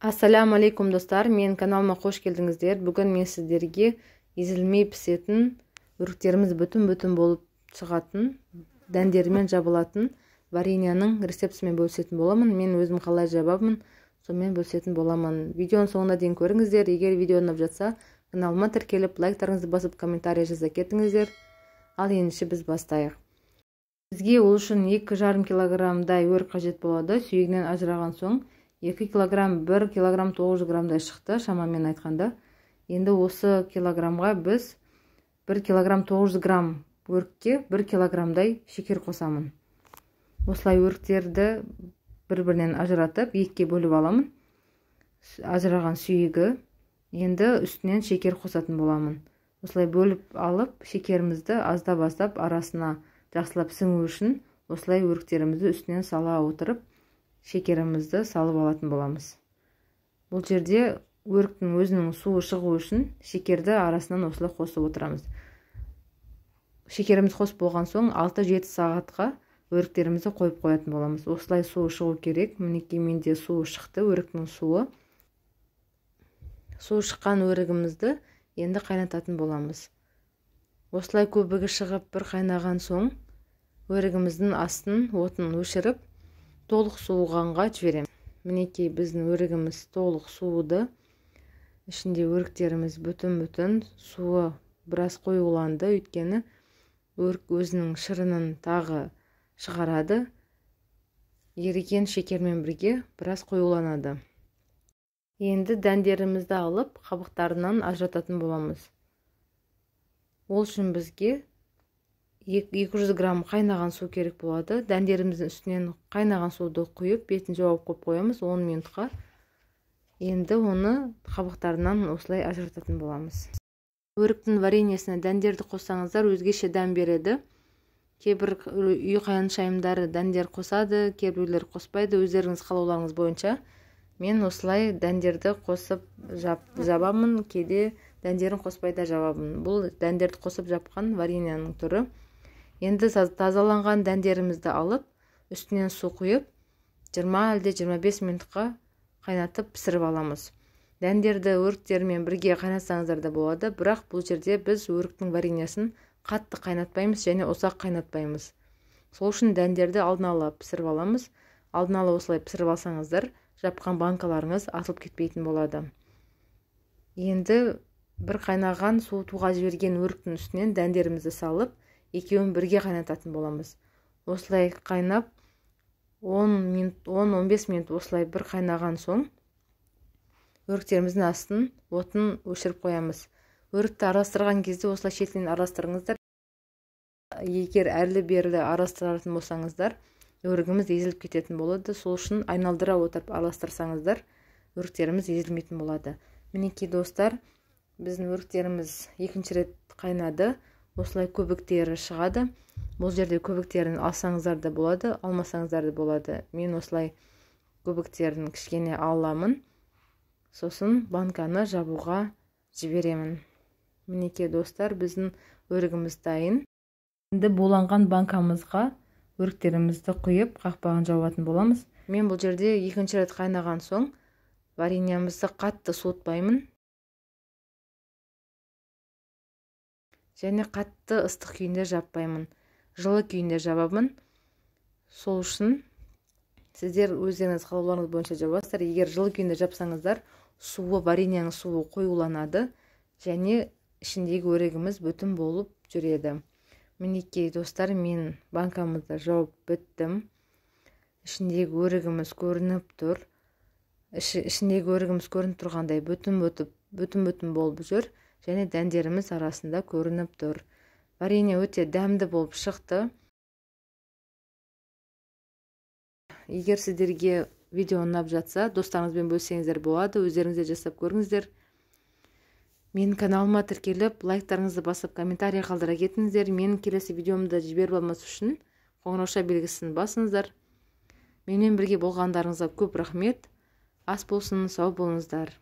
Ассаляму алейкум, достар, мен каналыма қош келдіңіздер. Бүгін мен сіздерге езілмей пісетін, өріктеріміз бүтін-бүтін болып шығатын, дәндерімен жабылатын вареньяның рецептісімен бөлісетін боламын. Мен өзім қалай жабамын, сонымен бөлісетін боламын. Видеоның соңына дейін көріңіздер. Егер видео ұнап жатса, каналыма тіркеліп, лайктарыңызды басып, комментарий жаза кетіңіздер. Ал ендеше біз бастайық. Бізге ол үшін 2,5 килограммдай өрік қажет болады. Сүйегінен ажыраған соң 2 килограмм, 1 килограмм 900 граммдай шықты, шамамен айтқанда. Енді осы килограммға біз 1 килограмм 900 грамм өрікке 1 килограммдай шекер қосамын. Осылай өріктерді бір-бірінен ажыратып, екіге бөліп аламын. Ажыраған сүйегі. Енді үстінен шекер қосатын боламын. Осылай бөліп алып, шекерімізді аздап-аздап арасына жақсылап сіңу үшін осылай өріктерімізді үстінен сала отырып, шекерімізді салып алатын боламыз. Бұл жерде өріктің өзінің суы шығу үшін шекерді арасынан осылай қосып отырамыз. Шекеріміз қосып болған соң 6-7 сағатқа өріктерімізді қойып қоятын боламыз. Осылай суы шығу керек. Мінекей менде суы шықты, өріктің суы. Суы шыққан өрігімізді енді қайнататын боламыз. Осылай көбігі шығып бір қайнаған соң өрігіміздің астын отын өшіріп, толық суығанға жібереміз. Мінекей біздің өрігіміз толық суыды. Ішінде өріктеріміз бүтін-бүтін, суы біраз қоюланды, өйткені өрік өзінің шырынын тағы шығарады. Еріген шекермен бірге біраз қоюланады. Енді дәндерімізді алып, қабықтарынан ажырататын боламыз. Ол үшін бізге 200 грамм қайнаған су керек болады. Дәндеріміздің үстінен қайнаған суды құйып, бетін жауып қойып қоямыз 10 минутқа. Енді оны қабықтарынан осылай ажырататын боламыз. Өріктің вареньесіне дәндерді қоссаңыздар өзгеше дәм береді. Кейбір үй қаншайымдары дәндер қосады, кейбіреулер қоспайды, өздеріңіз қалауларыңыз бойынша. Мен осылай дәндерді қосып жабамын, кейде дәндерін қоспай да жабамын. Бұл дәндерді қосып жапқан вареньяның түрі. Енді тазаланған дәндерімізді алып, үстінен су құйып, 20 әлде 25 минутқа қайнатып пісіріп аламыз. Дәндерді өріктермен бірге қайнатсаңыздар да болады, бірақ бұл жерде біз өріктің вареньясын қатты қайнатпаймыз және ұзақ қайнатпаймыз. Сол үшін дәндерді алдын ала пісіріп аламыз. Алдын ала осылай пісіріп алсаңыздар, жапқан банкаларыңыз атылып кетпейтін болады. Енді бір қайнаған суытуға жіберген өріктің үстінен дәндерімізді салып, екеуін бірге қайнататын боламыз. Осылай қайнап 10-15 минут осылай бір қайнаған соң өріктеріміздің астын отын өшіріп қоямыз. Өрікті араластырған кезде осылай шетінен араластырыңыздар. Егер әрлі-берлі араластыратын болсаңыздар, өрігіміз езіліп кететін болады. Сол үшін айналдыра отырып араластырсаңыздар, өріктеріміз езілмейтін болады. Мінекей достар, біздің өріктеріміз екінші рет қайнады. Осылай көбіктері шығады. Бұл жерде көбіктерін алсаңыздар да болады, алмасаңыздар да болады. Мен осылай көбіктерін кішкене аламын. Сосын банканы жабуға жіберемін. Мінекей достар, біздің өрігіміз дайын. Енді буланған банкамызға өріктерімізді құйып, қақпағын жабатын боламыз. Мен бұл жерде екінші рет қайнаған соң вареньямызды қатты суытпаймын. Және қатты ыстық күйінде жаппаймын. Жылы күйінде жабамын. Сол үшін сіздер өздеріңіз қалауларыңыз бойынша жабасыздар. Егер жылы күйінде жапсаңыздар, суы, вареньяның суы қоюланады және ішіндегі өрігіміз бүтін болып жүреді. Мінекей достар, мен банкамызды жауып біттім. Ішіндегі өрігіміз көрініп тұр. Ішіндегі өрігіміз көрініп тұрғандай бүтін-бүтін болып жүр. Және дәндеріміз арасында көрініп тұр. Варенье өте дәмді болып шықты. Егер сіздерге видео ұнап жатса, достарыңызбен бөліссеңіздер болады, өздеріңіз де жасап көріңіздер. Менің каналыма тіркеліп, лайктарыңызды басып, комментарий қалдыра кетіңіздер. Менің келесі видеомды жіберіп алмас үшін қоңырауша белгісін басыңыздар. Менімен бірге болғандарыңызға көп рахмет. Ас болсын, сау болыңыздар.